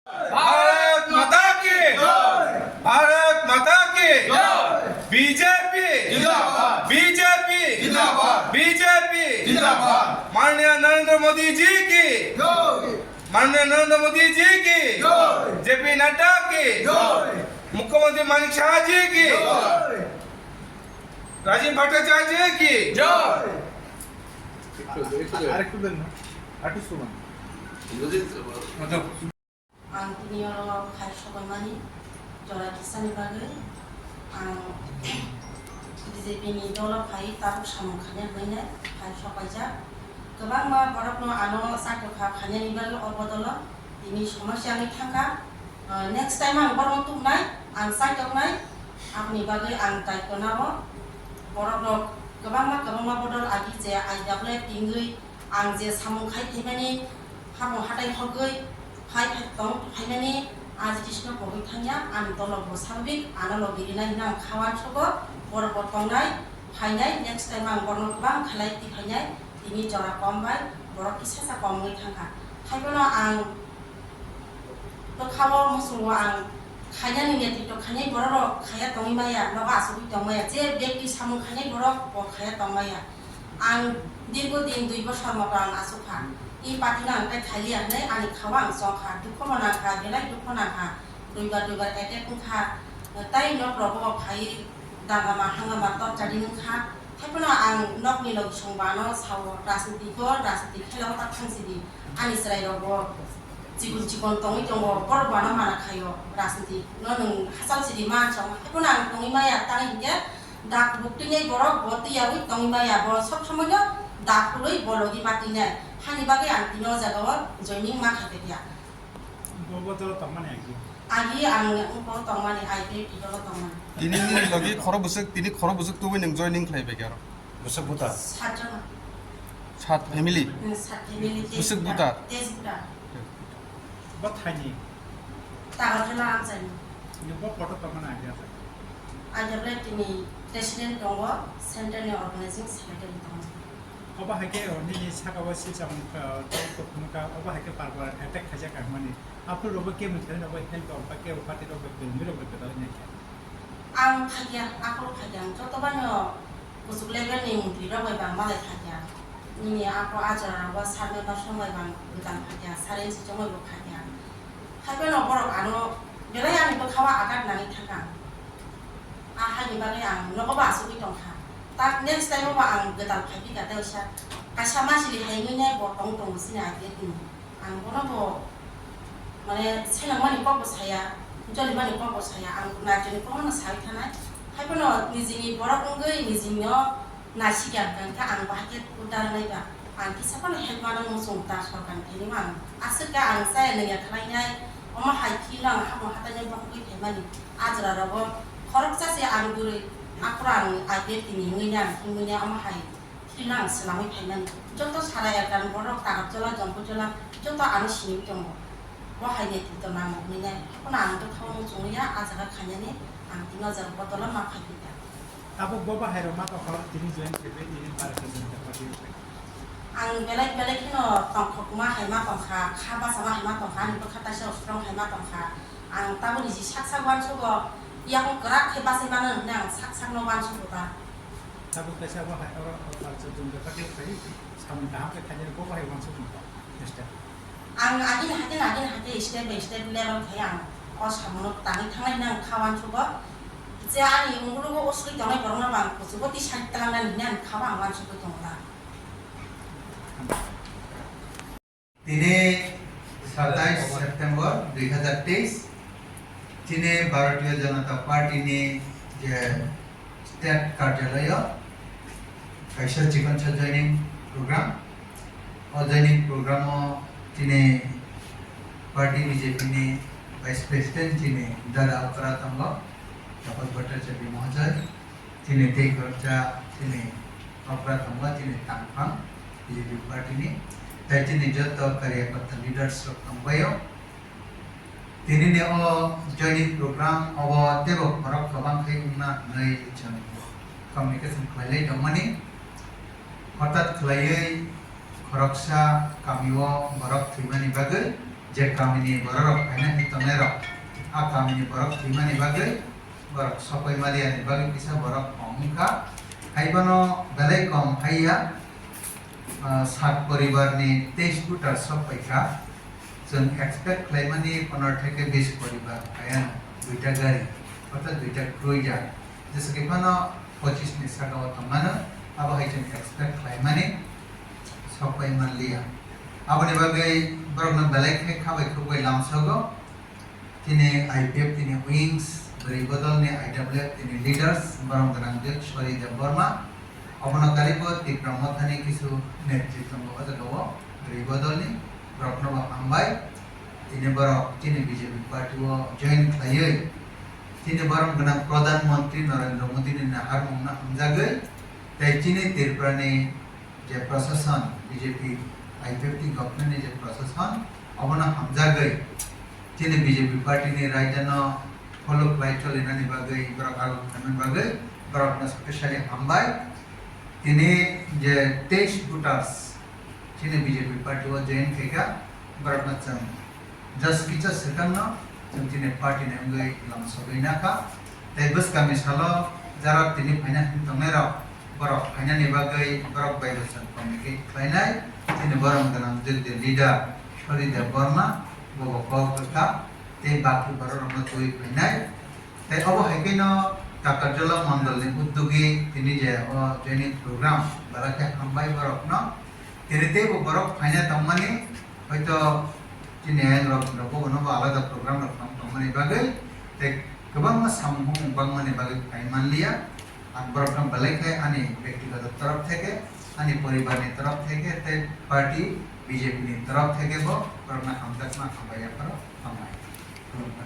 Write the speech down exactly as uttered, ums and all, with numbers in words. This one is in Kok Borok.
भारत माता की जय। भारत माता की जय। बीजेपी जिंदाबाद। बीजेपी जिंदाबाद। बीजेपी जिंदाबाद। माननीय नरेंद्र मोदी जी की जय। माननीय नरेंद्र मोदी जी की जय। जेपी नड्डा की जय। मुख्यमंत्री मानिक साहा जी की जय। राजीव भट्टाचार्य जी की जय। আরেকটু দেন না, আরেকটু slogan. Ang tini oro khai sobaimani jora kisani bagwi ang B J P ni dolo phai tabuk samung khaina hwnwi nai khai sobaijak. Kwbangma borokno ano chaitokha khainani bagwi o bodolo tini somosya wngwi thangkha. Ah, next time ang borokno tubunai, ang chaitoknai, aboni bagwi ang daityo nao. Borokno kwbangma kwbangma bodol agi je I W F tingwi ang je samung khai phaimani, hapung hatai hogwi phai phai tong phaimani, aji tisno pogwi thangya, ani dolo bo sabik, ano logi rinai hwnwi ang kha uansugo, borok bo tongnai, phainai, next time ang borokno kwbang khlai twi phainai, tini jora kom bai borok kisa sa kom wngwi thangkha. Haiphano ang bwkhao muchungo ang khainani netrito khainai bororok khaiya tongwi maya, nogo achugwi tong maya, je bekti samung khainai borok bo khaiya tong maya. Ang dirgo din dui bosor moto ang achukha. I party no ang tai khailiya hwnwi ani khao ang chongkha, dukho bo nangkha, belai dukho nangkha. Duibar duibar attack wngkha. Tai nok rogo bo phai dangama hangama torchari wngkha. Haiphano ang nokni logisong bano sao, rajniti ko rajniti khela ta thangsidi. Ani chwrai rogo chikon chikon tongwi tongo, borok bano mana khaio, rajniti no nwng hachal sidi man chong. Haiphano ang tongwi maya tang hinkhe dak buk twi borok bo twiyawi tongwi maya, bo sob somoi no dak hului bo logi ma twi nai. Hani bagwi ang tini o jaga o joining ma kha khe ya. Bo, bo dolo tongmani agi? Agi ang bo tongmani, I P F T dolo tongmani. Tini nini logi khoro bwswk, tini khoro bwswk tubui nwng joining khlai bai khe aro? Bwswk buta? Sat jona. Sat family? Hmm, sat family, Bwswk Tejbuta. Buta? Tejbuta. Bo thaini? Tagarjala amchaini. Ni bo kotor tongmani agi asa? Agi ble tini president tongo, center ni organizing secretary tongo. Obo hai khe, o, nini saka o silsa mungkha, tei kuphunukha, obo hai khe par par attack khaijak ang mani. Aphuru rogo khe mungkha, obo help rok ba kebo party rok bai kwrwngwi rok bai kwtal wngya khe. Ang phaiya, aphuru phaiya, ang joto bani o kuchuk level ni mungtwi rok bai bang malai phaiya. Nini apo ajora rogo sir member song bai bang gwdal phaiya, sir M C song bai bo phaiya. Haiphano borok ano belai ani bwkhao akat nangwi thangkha. A haini bagwi ang nogo bo achugwi tongkha. Tak next time o bo ang gwdal phai phikha tei oisa kaisa masili hai wngwi nai bo tong tongo chini I P F T ni. Ang bono bo mane senangmani kok bo saya, jolimani kok bo saya, ang naitoni kokno sawi thanai. Haiphano nijini borok wngwi nijini no Naisik ya hwnkha khe ang bahai khe udar nai ba, ang kisa phano help mano muchung ta sorkar ni thani ang aswk khe ang chaya nangya khlai nai, omo hai kheno ang hapung hatai nai bokhogwi phaimani. A jora rogo khoroksa se ang durwi aphuru ang I P F T ni wngwi nai, ang himwi nai omo hai kheno ang swlamwi phaimani. Joto sara yakan borok Tagarjala, Jompuijala joto ano siniwi tongo. Bo hai netrito nango hwnwi nai. Haphano ang bwkhao muchungwi ya a jaga khainani ang tino jora bodolo ma phai kha. Abo bo bahai rok ma tongkha tini join khe tini Bharatiya Janata Party rok. Ang belai belai kheno tongthokma hai ma tongkha, kha bachama hai ma tongkha, ani bwkha taisa strong hai ma tongkha. Ang taboni ji sak sak uansugo yakung kwrak khe bachai mano hwnwi ang sak sakno uansugo ta. Tabuk kaisa bo hai oro Bharatiya Janata Party rok khai samung kaham khe khainai bo bahai uansuk tongkha. Next time. Ang agini hake, agini hake, step by step level khai ang o samungo tangwi thangnai hwnwi ang kha uansukgo. Je ani ungulugo o swi tongnai borokno bo ang kuchugo twi side twlangnani hwnwi ang kha o ang uansukgwi tongo ta. Tini satais September dui hazar teis, chini Bharatiya Janata Party ni je State Karjalayo kaisa chikon sa joining program. O joining program o chini party B J P ni Vice President chini dada okra tongo, Tapas Bhattacharya Mahoday, chini tei khoroksa chini okra tongo, chini tangphang B J P party ni, tei chini joto karyakarta leaders rok tongbaio. Tini ni o joining program o teibo borok kwbang khe wngna hwnwi chwng communication khlailai tongmani. Hothat khlaiwi khoroksa kami o borok thwimani bagwi Je kamini bororok phaina hwnwi tongnairok, a kamini borok thwimani bagwi, borok sokoi maliani bagwi kisa borok kong wngkha. Haiphano belai kong haiya, ah, sat poribarni teis voter sok paikha. Chwng expect khlaimani poner theke bis poribar phaiya, duita gari, orthat duita cruiser. Jesa khe phano pochis ni saka o tongmano, abo hai chwng expect khlaimani sok pai manliya. Aboni bagwi borokno belai khe khabai khukbai lamsogo. Tini I P F tini wings, bwrwi bodolni I W F tini leaders, borom gwnang Sori Debbarma. Obono karibo Tipra Mothani kisu netritwmbo o jagao, bwrwi bodolni, borokno bo hambai. Tini borok chini B J P party o join khlaiwi, tini borom gwnang Pradhan Mantri Narendra Modi ni naharmungno hamjagwi, tei chini Tripura ni je prashasan, B J P I P F T government ni je prashasan, obono hamjagwi chini B J P party ni raidano follow khlai cholinani bagwi, borok aro khlaimani bagwi borokno specially hambai. Tini je teis voters chini B J P party o join khaikha, borokno chwng just kisa swkangno chwng chini party ni wngwi lama sogwi nakha. Tei bwskangni salo jara tini phaina hwn tongnairok, borok phainani bagwi borok bai bo chwng communicate khlainai. Chini borom gwnang jagdi leader Sori Debbarma, bo bo kok rwkha, tei baki bororokno twiwi phainai. Tei obo hai kheno Takarjala mondolni uddogi tini je o joining program belai khe hambai borokno. Tini teibo borok phaina tongmani, hoito chini ayang rok rok bo bono bo alada program rok tong tongmani bagwi, tei kwbangma samung bangmani bagwi phai manliya. Ang borokno belai khe ani bektigoto torof theke, ani poribarni torof theke, tei party B J P ni torof theke bo borokno hamjakma hambai yapharo hambai. Khulumkha.